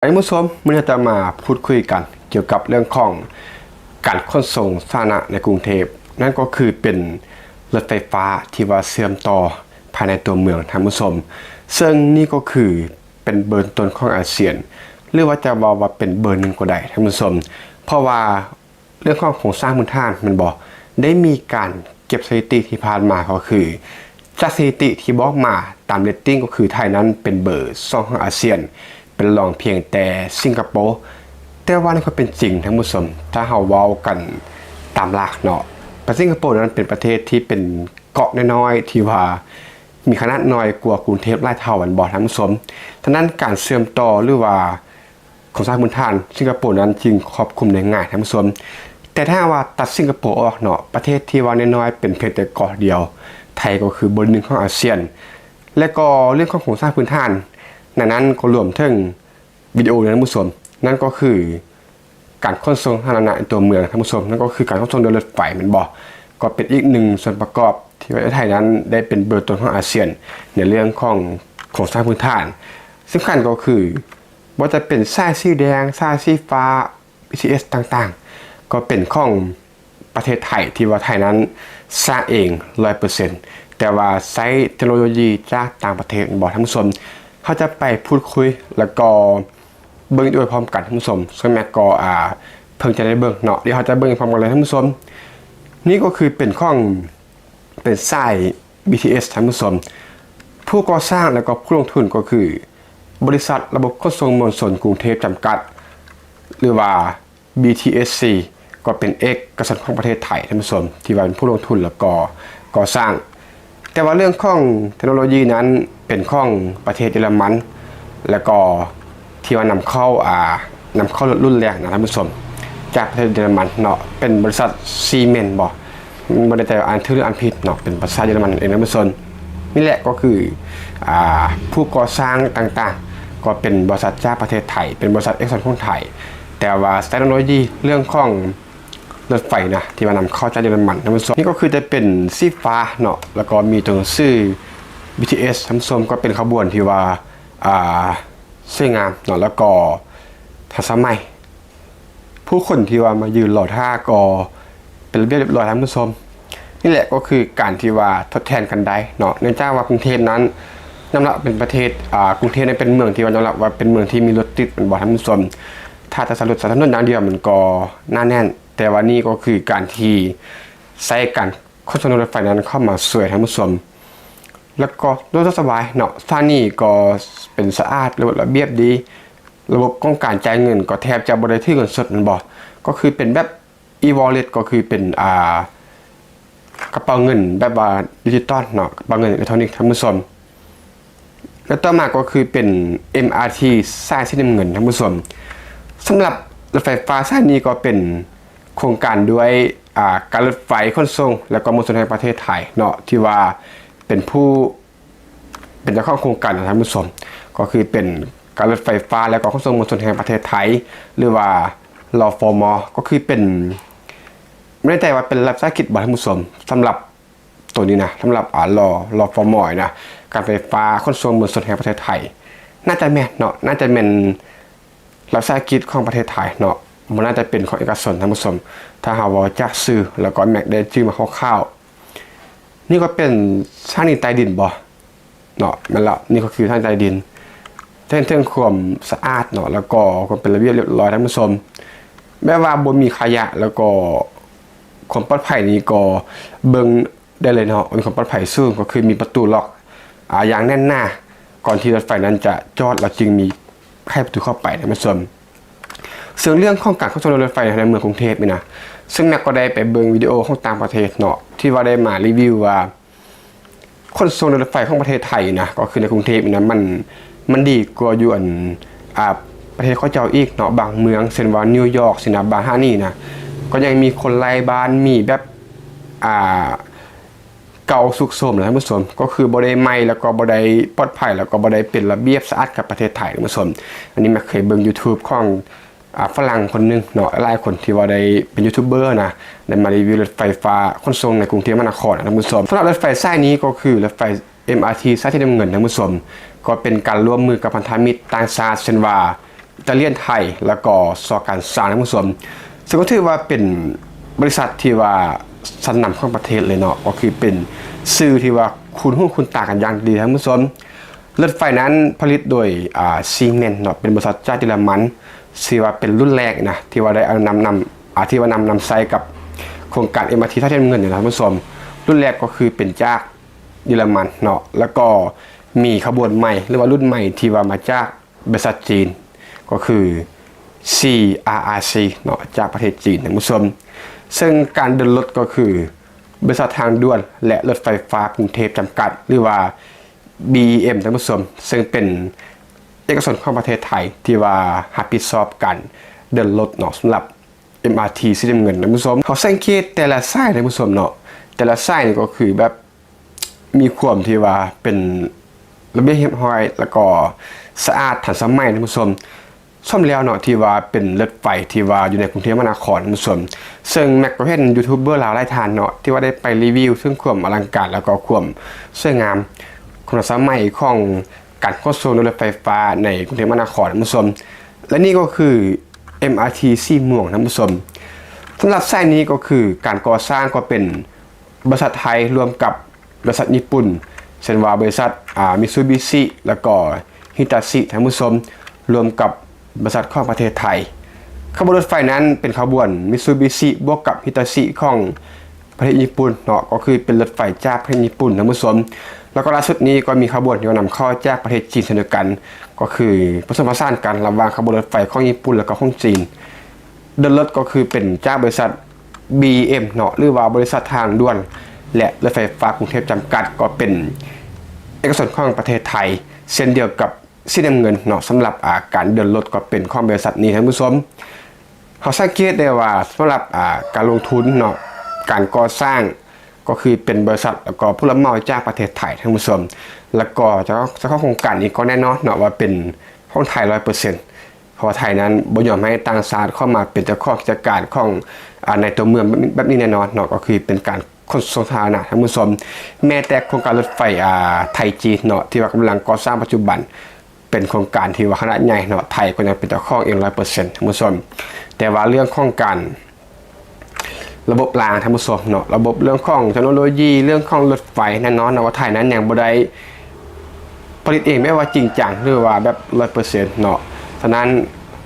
ທ່ານຜູ້ຊົມ, ມື້ນີ້ເຮົາຈະມາພູດຄຸຍກັນກ່ຽວກັບເລື່ອງຂອງການຂົນສົ່ງສາທາລະນະໃນກຸງເທບ, ນັ້ນກໍຄືເປັນລົດໄຟຟ້າທີ່ວ່າເຊື່ອມຕໍ່ພາຍໃນຕົວເມືອງ, ທ່ານຜູ້ຊົມ, ເຊິ່ງນີ້ກໍຄືເປັນເບີຕົ້ນໆຂອງອາຊຽນ ຫຼືວ່າຈະເວົ້າວ່າເປັນເບີໜຶ່ງກໍໄດ້, ທ່ານຜູ້ຊົມ, ເພາະວ່າ ເລື່ອງຂອງໂຄງສ້າງພື້ນຖານແມ່ນບໍ່ ໄດ້ມີການເກັບສະຖິຕິທີ່ຜ່ານມາ ກໍຄືຈາກສະຖິຕິທີ່ບອກມາຕາມເຣດຕິງ ກໍຄືໄທນັ້ນເປັນເບີສອງຂອງອາຊຽນ ເປັນລອງພຽງແຕ່ສິງກະໂປ. ແຕ່ວ່າໃນຄວາມເປັນຈິງ ທ່ານຜູ້ຊົມ, ຖ້າເຮົາເວົ້າກັນຕາມຫຼັກເນາະ, ປະເທດສິງກະໂປນັ້ນເປັນປະເທດທີ່ເປັນເກາະນ້ອຍໆ ທີ່ວ່າມີຂະໜາດນ້ອຍກວ່າກຸງເທບຫຼາຍເທົ່າ ແມ່ນບໍ່ ທ່ານຜູ້ຊົມ? ສະນັ້ນການເຊື່ອມຕໍ່ ຫຼືວ່າ ໂຄງສ້າງພື້ນຖານສິງກະໂປນັ້ນຈຶ່ງຄອບຄຸມໄດ້ງ່າຍ, ທ່ານຜູ້ຊົມ. ແຕ່ຖ້າຫາກວ່າຕັດສິງກະໂປອອກເນາະ, ປະເທດທີ່ວ່ານ້ອຍໆເປັນພຽງແຕ່ເກາະດຽວ, ໄທກໍຄືເບີໜຶ່ງຂອງອາຊຽນ. ແລະກໍເລື່ອງຂອງໂຄງສ້າງພື້ນຖານໃນນັ້ນກໍລວມເຖິງວິດີໂອນີ້, ທ່ານຜູ້ຊົມ, ນັ້ນກໍຄືການຂົນສົ່ງສາທາລະນະໃນຕົວເມືອງ, ທ່ານຜູ້ຊົມ, ນັ້ນກໍຄືການຂົນສົ່ງດ້ວຍລົດໄຟ, ແມ່ນບໍ່? ກໍເປັນອີກໜຶ່ງສ່ວນປະກອບທີ່ປະເທດໄທນັ້ນໄດ້ເປັນເບີຕົ້ນຂອງອາຊຽນໃນເລື່ອງຂອງໂຄງສ້າງພື້ນຖານ. ສຳຄັນກໍຄື ບໍ່ວ່າຈະເປັນສາຍສີແດງ, ສາຍສີຟ້າ, ບີທີເອສຕ່າງໆ ກໍເປັນຂອງປະເທດໄທ ທີ່ວ່າໄທນັ້ນສ້າງເອງຮ້ອຍເປີເຊັນ, ແຕ່ວ່າໃຊ້ເຕັກໂນໂລຢີຈາກຕ່າງປະເທດ, ແມ່ນບໍ່ ທ່ານຜູ້ຊົມ? ເຮົາຈະໄປພູດຄຸຍ ແລ້ວກໍເບິ່ງໄດ້ພຮ້ອມກັນ, ທ່ານຜູ້ຊົມ. ສ່ວນແມັກກໍ ອ່າ ເພິ່ງຈະໄດ້ເບິ່ງເນາະ, ດຽວເຮົາຈະເບິ່ງໄດ້ພ້ອມກັນເລີຍ, ທ່ານຜູ້ຊົມ. ນີ້ກໍຄືເປັນຂອງ ເປັນສາຍບີທີເອສ, ທ່ານຜູ້ຊົມ. ຜູ້ກໍ່ສ້າງ ແລະກໍຜູ້ລົງທຶນກໍຄື ບໍລິສັດລະບົບຂົນສົ່ງມວນຊົນກຸງເທບຈຳກັດ ຫຼືວ່າ ບີທີເອສຊີ ກໍເປັນເອກະຊົນຂອງປະເທດໄທ, ທ່ານຜູ້ຊົມ, ທີ່ວ່າເປັນຜູ້ລົງທຶນ ແລ້ວກໍກໍ່ສ້າງ. ແຕ່ວ່າເລື່ອງຂອງເຕັກໂນໂລຢີນັ້ນເປັນຂອງປະເທດເຢຍລະມັນ ແລ້ວກໍ ທີ່ວ່ານຳເຂົ້າ ອ່າ ນຳເຂົ້າລຸ້ນແລກນະ ທ່ານຜູ້ຊົມ, ຈາກປະເທດເຢຍລະມັນເນາະ, ເປັນບໍລິສັດຊີເມັນບໍ? ບໍ່ແນ່ໃຈວ່າອ່ານຖືກຫຼືອ່ານຜິດເນາະ, ເປັນພາສາເຢຍລະມັນເອງ, ທ່ານຜູ້ຊົມ. ນີ້ແຫຼະກໍຄື ອ່າ ຜູ້ກໍ່ສ້າງຕ່າງໆ ກໍເປັນບໍລິສັດຈາກປະເທດໄທ, ເປັນບໍລິສັດເອກະຊົນຂອງໄທ, ແຕ່ວ່າໃຊ້ເຕັກໂນໂລຢີເລື່ອງຂອງ ລົດໄຟນະ ທີ່ວ່ານຳເຂົ້າຈາກເຢຍລະມັນ, ທ່ານຜູ້ຊົມ. ນີ້ກໍຄືຈະເປັນສີຟ້າເນາະ, ແລ້ວກໍມີຕົວໜັງສື ບີທີເອສ, ທ່ານຜູ້ຊົມ, ກໍເປັນຂະບວນທີ່ວ່າ ອ່າ ສວຍງາມເນາະ, ແລ້ວກໍທັນສະໄໝ. ຜູ້ຄົນທີ່ວ່າມາຢືນລໍຖ້າກໍເປັນລະບຽບລຽບຮ້ອຍ, ທ່ານຜູ້ຊົມ. ນີ້ແຫຼະກໍຄືການທີ່ວ່າທົດແທນກັນໄດ້ເນາະ, ເນື່ອງຈາກວ່າກຸງເທບນັ້ນຍອມຮັບເປັນປະເທດ ອ່າ ກຸງເທບນີ້ເປັນເມືອງທີ່ວ່າຍອມຮັບວ່າເປັນເມືອງທີ່ມີລົດຕິດ, ແມ່ນບໍ່ ທ່ານຜູ້ຊົມ? ຖ້າຈະສຳຫຼວດສາທາລະນະນະດຽວ ມັນກໍໜາແໜ້ນ, ແຕ່ວ່ານີ້ກໍຄືການທີ່ໃຊ້ການຂົນສົ່ງທາງລົດໄຟນັ້ນເຂົ້າມາຊ່ວຍ, ທ່ານຜູ້ຊົມ. ແລ້ວກໍສະດວກສະບາຍເນາະ, ສະຖານີກໍເປັນສະອາດ ລະບົບລະບຽບດີ, ລະບົບຂອງການຈ່າຍເງິນກໍແທບຈະບໍ່ໄດ້ຖືເງິນສົດ, ແມ່ນບໍ່? ກໍຄືເປັນແບບ ອີວໍເລັດ ກໍຄືເປັນ ອ່າ ກະເປົາເງິນແບບວ່າດິຈິຕອນເນາະ, ກະເປົາເງິນອີເລັກໂທຣນິກ, ທ່ານຜູ້ຊົມ. ແລະຕໍ່ມາກໍຄືເປັນເອັມອາທີສາຍສີນ້ຳເງິນ, ທ່ານຜູ້ຊົມ. ສຳລັບລົດໄຟຟ້າສາຍນີ້ກໍເປັນໂຄງການດ້ວຍ ອ່າ ການລົດໄຟຂົນສົ່ງ ແລະກໍມວນຊົນແຫ່ງປະເທດໄທເນາະ, ທີ່ວ່າເປັນຜູ້ ເປັນເຈົ້າຂອງໂຄງການນະ, ທ່ານຜູ້ຊົມ. ກໍຄືເປັນການລົດໄຟຟ້າ ແລະກໍຂົນສົ່ງມວນຊົນແຫ່ງປະເທດໄທ ຫຼືວ່າ ລຟມ, ກໍຄືເປັນ ບໍ່ແນ່ໃຈວ່າເປັນລັດວິສາຫະກິດບໍ່, ທ່ານຜູ້ຊົມ. ສຳລັບ ໂຕນີ້ນະ, ສຳລັບ ອ່າ ລ ລຟມ ນະ, ການໄຟຟ້າຂົນສົ່ງມວນຊົນແຫ່ງປະເທດໄທ, ໜ້າຈະແມ່ນເນາະ, ໜ້າຈະແມ່ນລັດວິສາຫະກິດຂອງປະເທດໄທເນາະ, ບໍ່ໜ້າຈະເປັນຂອງເອກະຊົນ, ທ່ານຜູ້ຊົມ, ຖ້າເຮົາເວົ້າຈາກຊື່ ແລ້ວກໍແມັກໄດ້ຈື່ມາຄ່າວໆ. ນີ້ກໍເປັນສະຖານີໃຕ້ດິນບໍ? ເນາະ, ແມ່ນລະ, ນີ້ກໍຄືທາງໃຕ້ດິນ. ເຫັນເຖິງຄວາມສະອາດເນາະ, ແລ້ວກໍຄວາມເປັນລະບຽບລຽບຮ້ອຍ, ທ່ານຜູ້ຊົມ. ແບບວ່າບໍ່ມີຂະຫຍະ, ແລ້ວກໍຄວາມປອດໄພນີ້ກໍເບິ່ງໄດ້ເລີຍເນາະ, ມີຄວາມປອດໄພສູງ, ກໍຄືມີປະຕູລັອກ ອ່າ ຢ່າງແໜ້ນໜາ, ກ່ອນທີ່ລົດໄຟນັ້ນຈະຈອດ, ແລ້ວຈຶ່ງມີໄຂປະຕູເຂົ້າໄປ, ທ່ານຜູ້ຊົມ. ເຊິ່ງເລື່ອງຂອງການຂົນສົ່ງໂດຍລົດໄຟໃນເມືອງກຸງເທບນີ້ນະ, ເຊິ່ງແມັກກໍໄດ້ໄປເບິ່ງວິດີໂອຂອງຕ່າງປະເທດເນາະ, ທີ່ວ່າໄດ້ມາຣີວິວວ່າ ຂົນສົ່ງໂດຍລົດໄຟຂອງປະເທດໄທນະ, ກໍຄືໃນກຸງເທບນີ້ນະ, ມັນ ມັນດີກວ່າຢູ່ອັນ ອ່າ ປະເທດເຂົາເຈົ້າອີກເນາະ, ບາງເມືອງ ເຊັ່ນວ່ານິວຢອກຊີ້ນະ, ບາງສະຖານີນະ, ກໍຍັງມີຄົນໄຮ້ບ້ານ, ມີແບບ ອ່າ ເກົ່າຊຸກໂຊມນະ, ທ່ານຜູ້ຊົມ, ກໍຄືບໍ່ໄດ້ໃໝ່ ແລ້ວກໍບໍ່ໄດ້ປອດໄພ ແລ້ວກໍບໍ່ໄດ້ເປັນລະບຽບສະອາດກັບປະເທດໄທ, ທ່ານຜູ້ຊົມ. ອັນນີ້ແມັກເຄີຍເບິ່ງຢູທູບຂອງ ອ່າ ຝຣັ່ງຄົນໜຶ່ງເນາະ, ຫຼາຍໆຄົນທີ່ວ່າໄດ້ເປັນຢູທູບເບີນະ, ໄດ້ມາຣີວິວລົດໄຟຟ້າຂົນສົ່ງໃນກຸງເທບມະຫານະຄອນ, ທ່ານຜູ້ຊົມ. ສຳລັບລົດໄຟສາຍນີ້ກໍຄືລົດໄຟເອັມອາທີສາຍສີນ້ຳເງິນ, ທ່ານຜູ້ຊົມ, ກໍເປັນການຮ່ວມມືກັບພັນທະມິດຕ່າງຊາດ ເຊັ່ນວ່າ ຕາລຽນ, ໄທ ແລ້ວກໍ ຊ. ການຊ່າງ ທ່ານຜູ້ຊົມ. ເຊິ່ງກໍຖືວ່າເປັນບໍລິສັດທີ່ວ່າຊັ້ນນຳຂອງປະເທດເລີຍເນາະ, ກໍຄືເປັນຊື່ທີ່ວ່າຄຸ້ນຫູຄຸ້ນຕາກັນຢ່າງດີ ທ່ານຜູ້ຊົມ. ລົດໄຟນັ້ນຜະລິດໂດຍ ອ່າ ຊີເມັນເນາະ, ເປັນບໍລິສັດຈາກເຢຍລະມັນ, ຖືວ່າເປັນລຸ້ນແລກນະ ທີ່ວ່າໄດ້ເອົານຳ ນຳ ອ່າ ທີ່ວ່ານຳ ນຳໃຊ້ກັບໂຄງການ ເອັມອາທີ ທ່າເທບນ້ຳເງິນນີ້ນະ ທ່ານຜູ້ຊົມ. ລຸ້ນແລກກໍຄືເປັນຈາກເຢຍລະມັນເນາະ, ແລ້ວກໍມີຂະບວນໃໝ່ ຫຼືວ່າລຸ້ນໃໝ່ທີ່ວ່າມາຈາກ ບໍລິສັດຈີນ ກໍຄື ຊີອາອາຊີ ເນາະ, ຈາກປະເທດຈີນ ທ່ານຜູ້ຊົມ. ເຊິ່ງການເດີນລົດກໍຄື ບໍລິສັດທາງດ່ວນ ແລະ ລົດໄຟຟ້າກຸງເທບຈຳກັດ ຫຼືວ່າ ບີອີເອັມ ທ່ານຜູ້ຊົມ, ເຊິ່ງເປັນເອກະຊົນຂອງປະເທດໄທ ທີ່ວ່າຮັບຜິດຊອບການເດີນລົດເນາະ ສຳລັບ ເອັມອາທີ ສີນ້ຳເງິນ ທ່ານຜູ້ຊົມ. ເຮົາສັງເກດແຕ່ລະສາຍ ທ່ານຜູ້ຊົມເນາະ, ແຕ່ລະສາຍນີ້ກໍຄືແບບ ມີຄວາມທີ່ວ່າເປັນລະບຽບຮຽບຮ້ອຍ ແລ້ວກໍສະອາດທັນສະໄໝ ທ່ານຜູ້ຊົມ. ສົມແລ້ວເນາະ ທີ່ວ່າເປັນລົດໄຟທີ່ວ່າຢູ່ໃນກຸງເທບມະຫານະຄອນ ທ່ານຜູ້ຊົມ. ເຊິ່ງແມັກກໍເຫັນຢູທູບເບີລາວຫຼາຍທ່ານເນາະ ທີ່ວ່າໄດ້ໄປຣີວິວເຖິງຄວາມອະລັງການ ແລ້ວກໍຄວາມສວຍງາມ ຂອງທັນສະໄໝຂອງການຂົນສົ່ງໂດຍລົດໄຟຟ້າໃນກຸງເທບມະຫານະຄອນ ທ່ານຜູ້ຊົມ. ແລະ ນີ້ກໍຄື ເອັມອາທີ ສີມ່ວງ ທ່ານຜູ້ຊົມ. ສຳລັບສາຍນີ້ກໍຄືການກໍ່ສ້າງກໍເປັນ ບໍລິສັດໄທຮ່ວມກັບບໍລິສັດຍີ່ປຸ່ນ ເຊັ່ນວ່າບໍລິສັດ ອາ ມິດຊູບິຊິ ແລ້ວກໍຮິຕາຊິ ທ່ານຜູ້ຊົມ, ຮ່ວມກັບບໍລິສັດຂອງປະເທດໄທ. ຂະບວນລົດໄຟນັ້ນເປັນຂະບວນມິດຊູບິຊິບວກກັບຮິຕາຊິຂອງປະເທດຍີ່ປຸ່ນເນາະ, ກໍຄືເປັນລົດໄຟຈາກປະເທດຍີ່ປຸ່ນ ທ່ານຜູ້ຊົມ. ແລ້ວກໍລ່າສຸດນີ້ກໍມີຂະບວນທີ່ວ່ານຳເຂົ້າຈາກປະເທດຈີນເຊັ່ນດຽວກັນ, ກໍຄືປະສົມປະສານກັນລະຫວ່າງຂະບວນລົດໄຟຂອງຍີ່ປຸ່ນ ແລ້ວກໍຂອງຈີນ. ເດີນລົດກໍຄືເປັນຈາກບໍລິສັດ ບີອີເອັມ ເນາະ ຫຼືວ່າບໍລິສັດທາງດ່ວນ ແລະ ລົດໄຟຟ້າກຸງເທບຈຳກັດ ກໍເປັນເອກະຊົນຂອງປະເທດໄທ ເຊັ່ນດຽວກັບສີນ້ຳເງິນເນາະ. ສຳລັບ ອາ ການເດີນລົດກໍເປັນຂອງບໍລິສັດນີ້ ທ່ານຜູ້ຊົມ. ເຮົາສັງເກດໄດ້ວ່າສຳລັບ ອາ ການລົງທຶນເນາະ, ການກໍ່ສ້າງ ກໍຄືເປັນບໍລິສັດ ແລ້ວກໍຜູ້ຮັບເໝົາຈາກປະເທດໄທ ທ່ານຜູ້ຊົມ, ແລ້ວກໍເຈົ້າ ເຈົ້າຂອງໂຄງການນີ້ກໍແນ່ນອນເນາະວ່າເປັນຂອງໄທຮ້ອຍເປີເຊັນ. ເພາະວ່າໄທນັ້ນບໍ່ຍອມໃຫ້ຕ່າງຊາດເຂົ້າມາເປັນເຈົ້າຂອງກິດຈະການຂອງ ອາ ໃນຕົວເມືອງແບບ ແບບນີ້ແນ່ນອນເນາະ, ກໍຄືເປັນການຂົນສົ່ງສາທາລະນະ ທ່ານຜູ້ຊົມ. ແມ້ແຕ່ໂຄງການລົດໄຟ ອາ ໄທຈີນເນາະ ທີ່ວ່າກຳລັງກໍ່ສ້າງປັດຈຸບັນ ເປັນໂຄງການທີ່ວ່າຂະໜາດໃຫຍ່ເນາະ, ໄທກໍຍັງເປັນເຈົ້າຂອງເອງຮ້ອຍເປີເຊັນ ທ່ານຜູ້ຊົມ. ແຕ່ວ່າເລື່ອງຂອງການ ລະບົບລາງ ທ່ານຜູ້ຊົມເນາະ, ລະບົບເລື່ອງຂອງເຕັກໂນໂລຢີ ເລື່ອງຂອງລົດໄຟ ແນ່ນອນເນາະວ່າໄທນັ້ນຍັງບໍ່ໄດ້ຜະລິດເອງແບບວ່າຈິງຈັງ ຫຼືວ່າແບບຮ້ອຍເປີເຊັນເນາະ. ສະນັ້ນ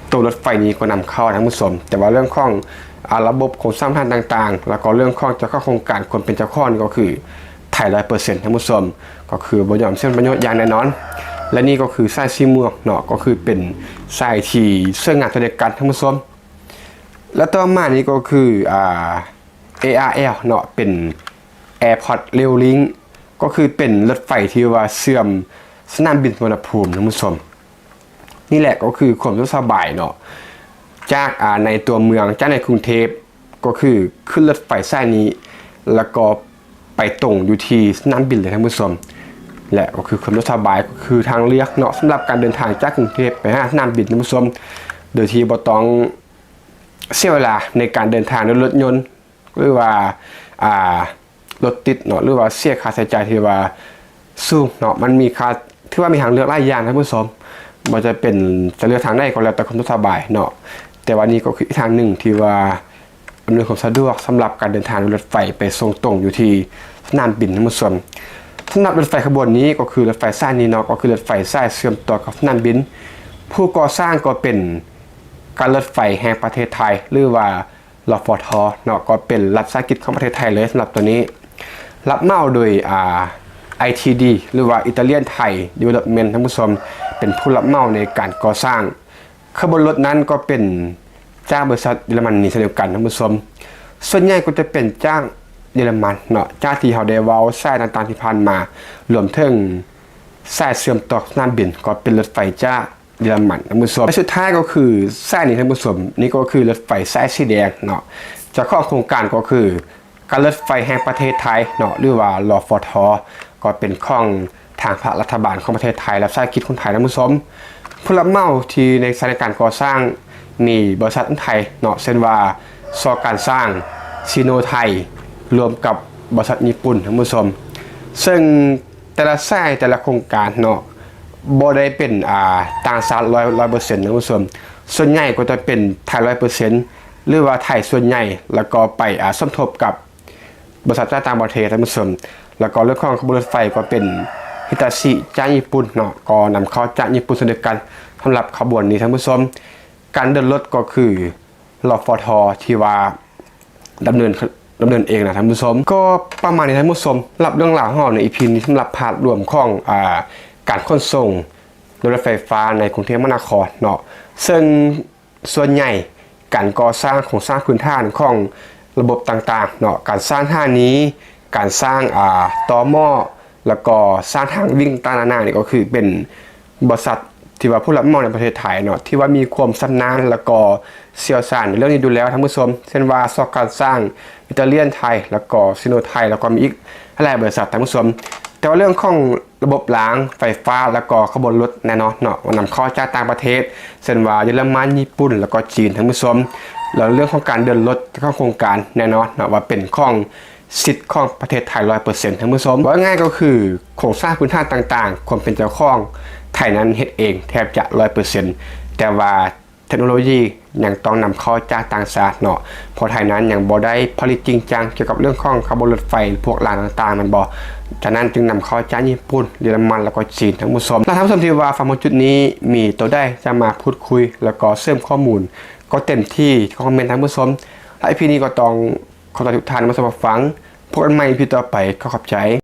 ໂຕລົດໄຟນີ້ກໍນຳເຂົ້າ ທ່ານຜູ້ຊົມ, ແຕ່ວ່າເລື່ອງຂອງ ອາ ລະບົບໂຄງສ້າງພື້ນຖານຕ່າງໆ ແລ້ວກໍເລື່ອງຂອງເຈົ້າຂອງໂຄງການ ຄົນເປັນເຈົ້າຂອງນີ້ກໍຄືໄທຮ້ອຍເປີເຊັນ ທ່ານຜູ້ຊົມ, ກໍຄືບໍ່ຍອມເສຍຜົນປະໂຫຍດຢ່າງແນ່ນອນ. ແລະ ນີ້ກໍຄືສາຍສີມ່ວງເນາະ, ກໍຄືເປັນສາຍທີ່ສວຍງາມເຊັ່ນດຽວກັນ ທ່ານຜູ້ຊົມ. ແລະ ຕໍ່ມານີ້ກໍຄື ອາ ເອອາແອວເນາະ, ເປັນ Airport Rail Link, ກໍຄືເປັນລົດໄຟທີ່ວ່າເຊື່ອມສະໜາມບິນສຸວັນນະພູມ ທ່ານຜູ້ຊົມ. ນີ້ແຫຼະກໍຄືຄວາມສະດວກສະບາຍເນາະ, ຈາກ ອາ ໃນຕົວເມືອງ, ຈາກໃນກຸງເທບ, ກໍຄືຂຶ້ນລົດໄຟສາຍນີ້ ແລ້ວກໍໄປຕົງຢູ່ທີ່ສະໜາມບິນເລີຍ ທ່ານຜູ້ຊົມ. ແລະ ກໍຄືຄວາມສະດວກສະບາຍ ກໍຄືທາງເລືອກເນາະ ສຳລັບການເດີນທາງຈາກກຸງເທບໄປຫາສະໜາມບິນ ທ່ານຜູ້ຊົມ, ໂດຍທີ່ບໍ່ຕ້ອງເສຍເວລາໃນການເດີນທາງດ້ວຍລົດຍົນ ຫຼືວ່າ ອ່າ ລົດຕິດເນາະ ຫຼືວ່າເສຍຄ່າໃຊ້ຈ່າຍທີ່ວ່າສູງເນາະ. ມັນມີຄ່າ ຖືວ່າມີທາງເລືອກຫຼາຍຢ່າງ ທ່ານຜູ້ຊົມ, ບໍ່ວ່າຈະເປັນ ຈະເລືອກທາງໃດກໍແລ້ວແຕ່ຄວາມສະດວກສະບາຍເນາະ. ແຕ່ວ່ານີ້ກໍຄືອີກທາງໜຶ່ງທີ່ວ່າອຳນວຍຄວາມສະດວກສຳລັບການເດີນທາງດ້ວຍລົດໄຟໄປສົ່ງຕົງຢູ່ທີ່ສະໜາມບິນ ທ່ານຜູ້ຊົມ. ສຳລັບລົດໄຟຂະບວນນີ້ ກໍຄືລົດໄຟສາຍນີ້ເນາະ, ກໍຄືລົດໄຟສາຍເຊື່ອມຕໍ່ກັບສະໜາມບິນ. ຜູ້ກໍ່ສ້າງກໍເປັນການລົດໄຟແຫ່ງປະເທດໄທ ຫຼືວ່າ ລຟທ ເນາະ, ກໍເປັນລັດວິສາຫະກິດຂອງປະເທດໄທເລີຍສຳລັບຕົວນີ້. ຮັບເໝົາໂດຍ ອາ ໄອທີດີ ຫຼືວ່າ Italian Thai Development ທ່ານຜູ້ຊົມ, ເປັນຜູ້ຮັບເໝົາໃນການກໍ່ສ້າງ. ຂະບວນລົດນັ້ນກໍເປັນຈາກບໍລິສັດເຢຍລະມັນນີ້ເຊັ່ນດຽວກັນ ທ່ານຜູ້ຊົມ. ສ່ວນໃຫຍ່ກໍຈະເປັນຈາກເຢຍລະມັນເນາະ, ຈາກທີ່ເຮົາໄດ້ເວົ້າສາຍຕ່າງໆທີ່ຜ່ານມາ, ລວມເຖິງສາຍເຊື່ອມຕໍ່ສະໜາມບິນ ກໍເປັນລົດໄຟຈາກ ເຢຍລະມັນ ທ່ານຜູ້ຊົມ. ແລະ ສຸດທ້າຍກໍຄືສາຍນີ້ ທ່ານຜູ້ຊົມ, ນີ້ກໍຄືລົດໄຟສາຍສີແດງເນາະ. ເຈົ້າຂອງໂຄງການກໍຄືການລົດໄຟແຫ່ງປະເທດໄທເນາະ ຫຼືວ່າ ລຟທ ກໍເປັນຂອງທາງພາກລັດຖະບານຂອງປະເທດໄທ ລັດວິສາຫະກິດຂອງໄທ ທ່ານຜູ້ຊົມ. ຜູ້ຮັບເໝົາທີ່ໃນສາຍໃນການກໍ່ສ້າງມີບໍລິສັດຂອງໄທເນາະ, ເຊັ່ນວ່າ ຊ. ການຊ່າງ, ຊີໂນໄທ ລວມກັບບໍລິສັດຍີ່ປຸ່ນ ທ່ານຜູ້ຊົມ. ເຊິ່ງ ແຕ່ລະສາຍ ແຕ່ລະໂຄງການເນາະ ບໍ່ໄດ້ເປັນ ອ່າ ຕ່າງຊາດຮ້ອຍ ຮ້ອຍເປີເຊັນ ທ່ານຜູ້ຊົມ, ສ່ວນໃຫຍ່ກໍຈະເປັນໄທຮ້ອຍເປີເຊັນ ຫຼືວ່າໄທສ່ວນໃຫຍ່ ແລ້ວກໍໄປ ອາ ສົມທົບກັບບໍລິສັດຈາກຕ່າງປະເທດ ທ່ານຜູ້ຊົມ. ແລ້ວກໍເລື່ອງຂອງຂະບວນລົດໄຟກໍເປັນ Hitachi ຈາກຍີ່ປຸ່ນເນາະ ກໍນຳເຂົ້າຈາກຍີ່ປຸ່ນເຊັ່ນດຽວກັນ ສຳລັບຂະບວນນີ້ ທ່ານຜູ້ຊົມ. ການເດີນລົດກໍຄື ລຟທ ທີ່ວ່າດຳເນີນ ດຳເນີນເອງນະ ທ່ານຜູ້ຊົມ. ກໍປະມານນີ້ ທ່ານຜູ້ຊົມ, ສຳລັບເລື່ອງລາວຂອງເຮົາໃນ ອີພີ ນີ້ ສຳລັບພາບລວມຂອງ ອາ ການຂົນສົ່ງໂດຍລົດໄຟຟ້າໃນກຸງເທບມະຫານະຄອນເນາະ, ເຊິ່ງສ່ວນໃຫຍ່ການກໍ່ສ້າງໂຄງສ້າງພື້ນຖານຂອງລະບົບຕ່າງໆເນາະ, ການສ້າງສະຖານີ, ການສ້າງ ອາ ຕໍ່ໝໍ້ ແລ້ວກໍສ້າງທາງວິ່ງຕ່າງໆນານານີ້ ກໍຄືເປັນບໍລິສັດທີ່ວ່າຜູ້ຮັບເໝົາໃນປະເທດໄທເນາະ ທີ່ວ່າມີຄວາມຊຳນານ ແລ້ວກໍຊ່ຽວຊານໃນເລື່ອງນີ້ຢູ່ແລ້ວ ທ່ານຜູ້ຊົມ, ເຊັ່ນວ່າຊອກການສ້າງ Italian ໄທ ແລ້ວກໍ Sino ໄທ ແລ້ວກໍມີອີກຫຼາຍບໍລິສັດ ທ່ານຜູ້ຊົມ. ແຕ່ວ່າເລື່ອງຂອງລະບົບລາງໄຟຟ້າ ແລ້ວກໍຂະບວນລົດແນ່ນອນເນາະ ວ່ານຳເຂົ້າຈາກຕ່າງປະເທດ ເຊັ່ນວ່າເຢຍລະມັນ, ຍີ່ປຸ່ນ ແລ້ວກໍຈີນ ທ່ານຜູ້ຊົມ. ແລ້ວເລື່ອງຂອງການເດີນລົດຂອງໂຄງການແນ່ນອນເນາະ ວ່າເປັນຂອງ ສິດຂອງປະເທດໄທຮ້ອຍເປີເຊັນ ທ່ານຜູ້ຊົມ. ເວົ້າງ່າຍໆກໍຄືໂຄງສ້າງພື້ນຖານຕ່າງໆ ຄວາມເປັນເຈົ້າຂອງໄທນັ້ນເຮັດເອງແທບຈະຮ້ອຍເປີເຊັນ ແຕ່ວ່າເທັກໂນໂລຢີຍັງຕ້ອງນຳເຂົ້າຈາກຕ່າງຊາດເນາະ, ເພາະໄທນັ້ນຍັງບໍ່ໄດ້ຜະລິດຈິງຈັງກ່ຽວກັບເລື່ອງຂອງຂະບວນລົດໄຟພວກລາງຕ່າງໆ ແມ່ນບໍ່? ສະນັ້ນຈຶ່ງນຳເຂົ້າຈາກຍີ່ປຸ່ນ, ເຢຍລະມັນ ແລ້ວກໍຈີນ ທ່ານຜູ້ຊົມ. ແລະທ່ານຜູ້ຊົມທີ່ວ່າຟັງມາຈຸດນີ້ ມີໂຕໃດຈະມາພູດຄຸຍ ແລ້ວກໍເສີມຂໍ້ມູນ ກໍເຕັມທີ່ທີ່ຄອມເມັນ ທ່ານຜູ້ຊົມ. ແລະ ອີພີ ນີ້ກໍຕ້ອງ ຂອບໃຈທຸກທ່ານທີ່ມາຮັບຊົມຮັບຟັງ. ພົບກັນໃໝ່ ອີພີ ຕໍ່ໄປ. ຂໍຂອບໃຈ.